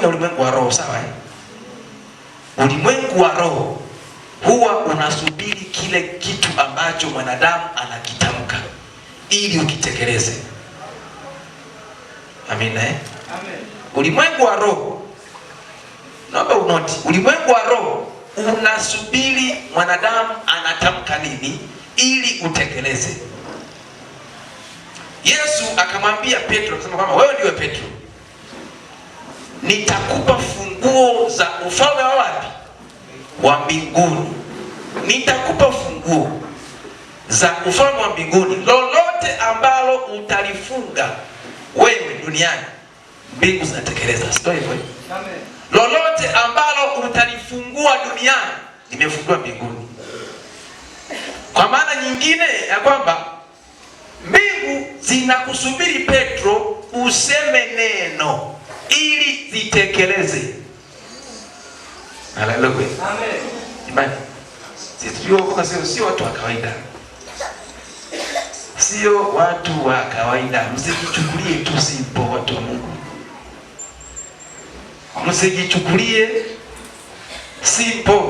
na ulimwengu wa roho, sawa eh? Ulimwengu wa roho huwa unasubiri kile kitu ambacho mwanadamu anakitamka ili ukitekeleze. Amina, eh? Amen. Ulimwengu wa roho, naomba unoti, ulimwengu wa roho unasubiri mwanadamu anatamka nini ili utekeleze. Yesu akamwambia Petro, akasema kwamba wewe ndiwe Petro, nitakupa funguo za ufalme wa wapi? Wa mbinguni. Nitakupa funguo za ufalme wa mbinguni, lolote ambalo utalifunga wewe duniani, mbingu zinatekeleza. Sio hivyo? Amen. Lolote ambalo utalifungua duniani limefungua mbinguni. Kwa maana nyingine ya kwamba mbingu zinakusubiri Petro useme neno ili zitekeleze. Haleluya. Amen. Imani. Sisi tuliookoka sio watu wa kawaida. Sio watu wa kawaida. Msijichukulie tu simple, watu wa Mungu. Msijichukulie simple.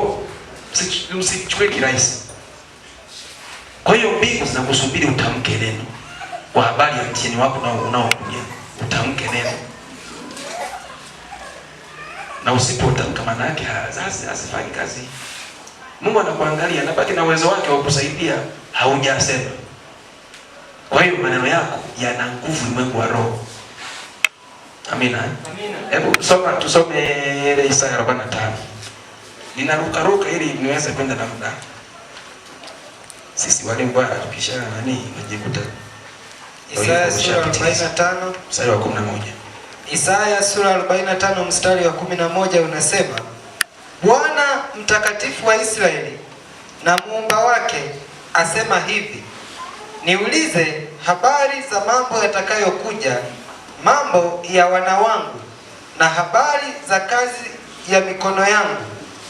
Msichukulie kirahisi. Kwa hiyo mbingu zinakusubiri utamke neno kwa habari ya mtihani wako unaokuja, utamke neno. Na usipotamka maana yake hazifanyi kazi. Mungu anakuangalia, anabaki na uwezo wake wa kusaidia, haujasema. Kwa hiyo maneno yako yana nguvu ulimwengu wa roho. Amina. Amina. Hebu soma, tusome ile Isaya 45. Ninarukaruka ili niweze kwenda na muda. Sisi walimu bwana tukisha nani najikuta. Isaya sura 45 mstari wa 11. Isaya sura 45 mstari wa 11 unasema, Bwana mtakatifu wa Israeli na muumba wake asema hivi, niulize habari za mambo yatakayokuja, mambo ya wana wangu na habari za kazi ya mikono yangu,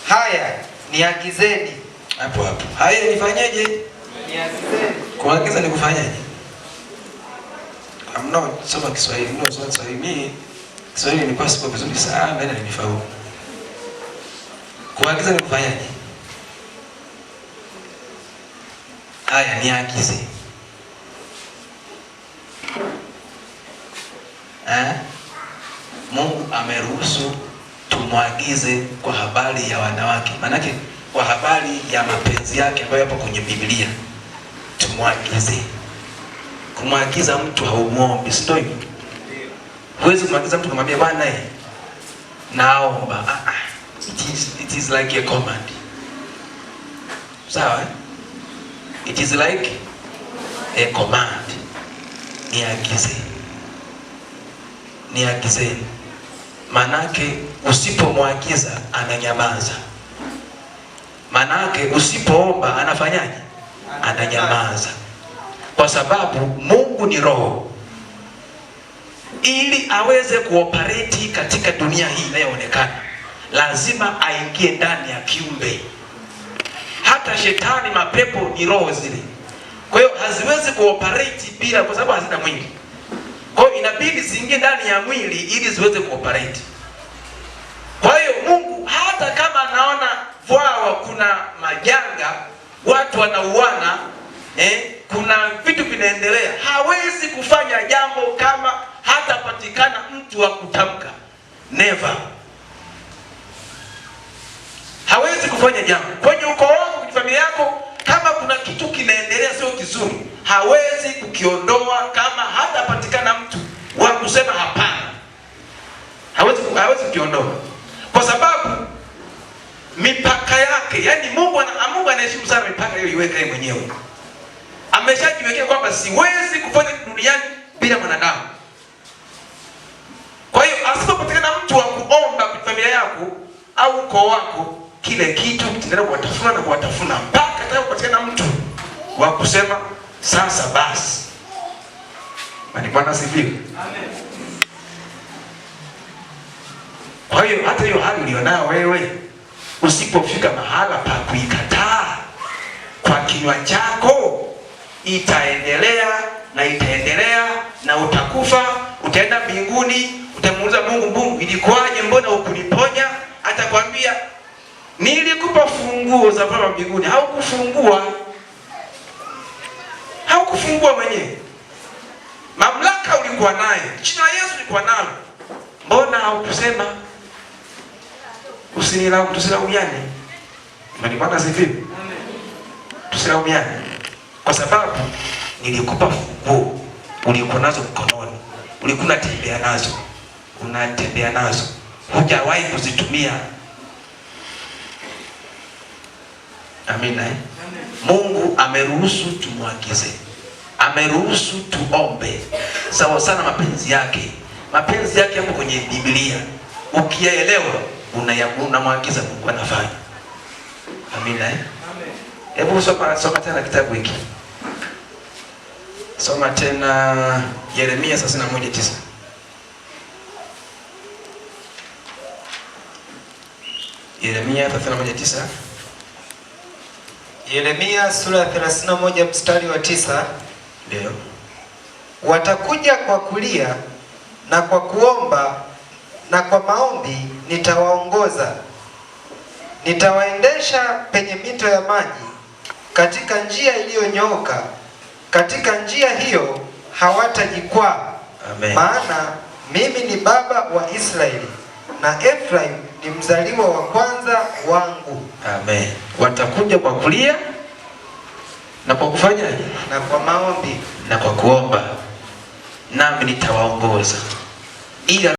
haya niagizeni. Hapo hapo. Haya nifanyeje? Niagizeni. Kuagiza ni kufanyaje? I'm not soma Kiswahili, mimi soma Kiswahili. Mimi Kiswahili nilikuwa siko vizuri sana ila nilifaulu. Kuagiza ni kufanyaje? Haya niagize. Mungu ameruhusu tumwagize kwa habari ya wanawake. Maanake kwa habari ya mapenzi yake ambayo yapo kwenye Biblia. Tumwagize. Kumwagiza mtu haumuombi, si ndio hivyo? Huwezi kumwagiza mtu kumwambia bwana naomba. It is like a command. Sawa? It is like a command. Niagize. Niagize. Manake usipomwagiza ananyamaza. Manake usipoomba anafanyaje? Ananyamaza. Kwa sababu Mungu ni roho. Ili aweze kuoperate katika dunia hii inayoonekana, lazima aingie ndani ya kiumbe. Hata shetani, mapepo ni roho zile. Kwa hiyo haziwezi kuoperate bila, kwa sababu hazina mwili. Kwa hiyo inabidi ziingie ndani ya mwili ili ziweze kuoperate. Kwa hiyo Mungu hata kama anaona vwawa kuna majanga, watu wanauana, kuna vitu vinaendelea, hawezi kufanya jambo kama hatapatikana mtu wa kutamka. Never. Hawezi kufanya jambo kwenye ukoo wako, kwenye familia yako, kama kuna kitu kinaendelea sio kizuri, hawezi kukiondoa kama hatapatikana mtu wa kusema hapana. Hawezi kukiondoa. Kwa sababu mipaka yake, yani Mungu anaheshimu sana mipaka aliyoiweka yeye mwenyewe. Ameshajiwekea kwamba siwezi kufanya duniani bila mwanadamu. Kwa hiyo asipopatikana mtu wa kuomba kwa familia yako au ukoo wako, kile kitu kitaendelea kuwatafuna na kuwatafuna mpaka atakapopatikana mtu wa kusema sasa basi. Bali Bwana asifiwe. Amen. Kwa hiyo hata hiyo hali ulionayo wewe, usipofika mahala pa kuikataa kwa kinywa chako, itaendelea na itaendelea na utakufa, utaenda mbinguni, utamuuliza Mungu, Mungu ilikuwaje, mbona Atakwambia nilikupa funguo za Baba mbinguni, haukufungua. Haukufungua mwenyewe. Mamlaka ulikuwa nayo, jina la Yesu ulikuwa nalo, mbona haukusema? Usinilaumu, tusilaumiane. Imani Bwana asifiwe. Tusilaumiane kwa sababu nilikupa funguo, ulikuwa nazo mkononi, ulikuwa unatembea nazo, unatembea nazo, hujawahi kuzitumia. Amina, eh? Mungu ameruhusu tumwagize, ameruhusu tuombe sawa sana mapenzi yake. Mapenzi yake yako kwenye Biblia, ukiyaelewa unamwagiza Mungu anafanya. Amina, eh? Hebu soma tena kitabu hiki. Soma tena Yeremia 31:9. Yeremia 31:9. Yeremia sura ya 31 mstari wa 9. Ndio. Watakuja kwa kulia na kwa kuomba na kwa maombi nitawaongoza. Nitawaendesha penye mito ya maji, katika njia iliyonyooka. Katika njia hiyo hawatajikwaa. Amen. Maana mimi ni baba wa Israeli na Efraim ni mzaliwa wa kwanza wangu. Amen. Watakuja kwa kulia na kwa kufanyaje? Na kwa maombi na kwa kuomba, nami nitawaongoza. Ila